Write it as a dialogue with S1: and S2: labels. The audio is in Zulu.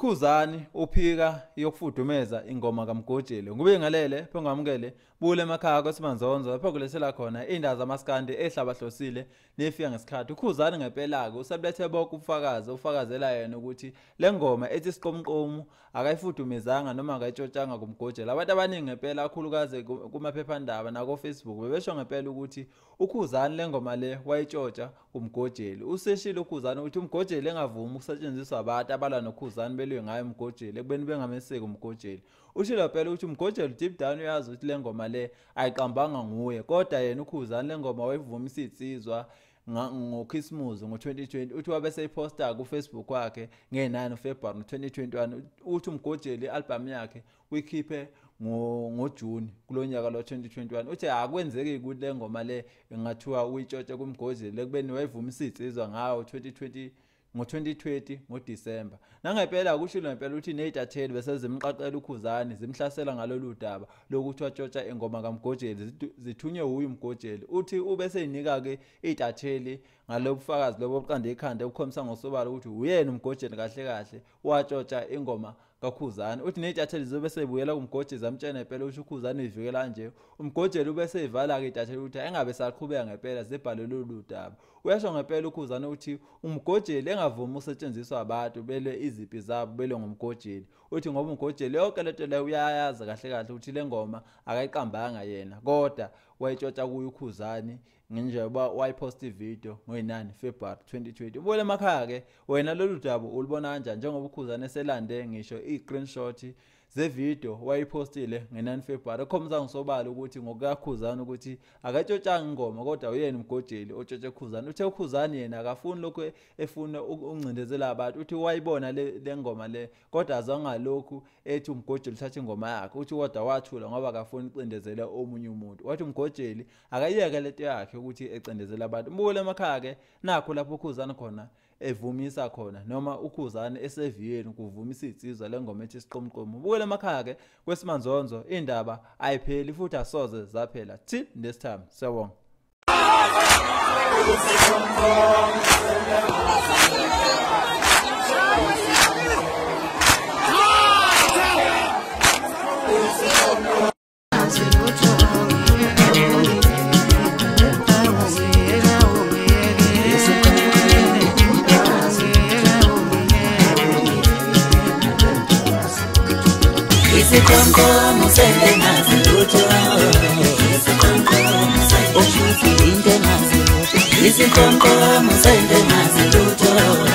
S1: Ukhuzani uphika yokufudumeza ingoma kaMgojeli. Ngubingelele phengamukele bule emakhaya kwaSimanzonzo lapho kulethela khona indaba zamaskandi ehlabahlosile nefika ngesikhathi. Ukhuzani ngempela ke usebulethe bonke ubufakazi ufakazela yena ukuthi le ngoma ethi Siqomqomu akayifudumezanga noma akayitshotshanga kuMgojeli. Abantu abaningi ngempela kakhulukazi kumaphephandaba nako Facebook bebesho ngempela ukuthi uKhuzani le ngoma le wayitshotsha kuMgojeli. Useshilo uKhuzani ukuthi uMgojeli engavumi ukusetshenziswa abantu abalwa noKhuzani belwe ngayo uMgojeli ekubeni bengameseki uMgojeli. Ushilo phela ukuthi uMgojeli deep down uyazi ukuthi le ngoma le ayiqambanga nguye, kodwa yena uKhuzani le ngoma wayivumisa insizwa ngoChristmas ngo-2020. Uthi wabe seyiposta ku-Facebook wakhe nge-9 February 2021. Uthi uMgojeli i-album yakhe uyikhiphe ngoJune kulonyaka lo 2021. Uthi akwenzeki ukuthi le ngoma le ingathiwa uyitshotshe kuMgojeli ekubeni wayivumisa insizwa ngayo 2020 ngo-2020 ngoDisemba. Nangempela kushilo ngempela ukuthi ney'ntatheli bese zimqaqela uKhuzani zimhlasela ngalolu daba lokuthi watshotsha ingoma kaMgojeli, zithunywe wuye uMgojeli. Uthi ube seyinika-ke iy'ntatheli ngalobu bufakazi lobo obuqande ikhanda obukhombisa ngosobala ukuthi uyena uMgojeli kahle kahle watshotsha ingoma kaKhuzani. Uthi ney'ntatheli zizobe seyibuyela kuMgojeli zamtshela ngempela ukuthi uKhuzani uyivikela kanje. UMgojeli ube seyivala-ke iy'ntatheli ukuthi engabe saqhubeka ngempela zibhale lolu daba. Uyasho ngempela uKhuzani ukuthi uMgojeli engavumi ukusetshenziswa abantu belwe izimpi zabo belwe ngoMgojeli. Uthi ngoba uMgojeli yonke lento leyo uyayazi kahle kahle ukuthi le ngoma akayiqambanga yena, kodwa wayitshotsha kuyo uKhuzani njengoba wayiposta ivideo ngo-9 February 2020. Ubuyele emakhaya ke wena lolu daba ulibona kanjani njengoba uKhuzani eselande ngisho i-screenshot zevideo wayipostile nge-9 February ekhombisa ngosobala ukuthi ngokukaKhuzani ukuthi akatshotshanga ingoma kodwa uyena uMgojeli otshotshe uKhuzani. Uthe uKhuzani yena akafuni lokhu efuna ukungcindezela abantu. Uthi wayibona le ngoma le kodwa azange lokhu ethi uMgojeli uthatha ingoma yakhe. Uthi kodwa wathula ngoba akafuni ukucindezela omunye umuntu. Wathi uMgojeli akayiyeke lento yakhe ukuthi ecindezele abantu. Mbukele emakhaya ke nakho lapho uKhuzani khona evumisa khona noma uKhuzani eseviyeni kuvumisa insizwa le ngoma ethi Siqomqomu. Ubukele emakhaya ke kweSimanzonzo indaba ayipheli futhi asoze zaphela. Till next time, siyabonga.
S2: Isiqomqomu sengazi lutho, isiqomqomu sengazi lutho, isiqomqomu sengazi lutho.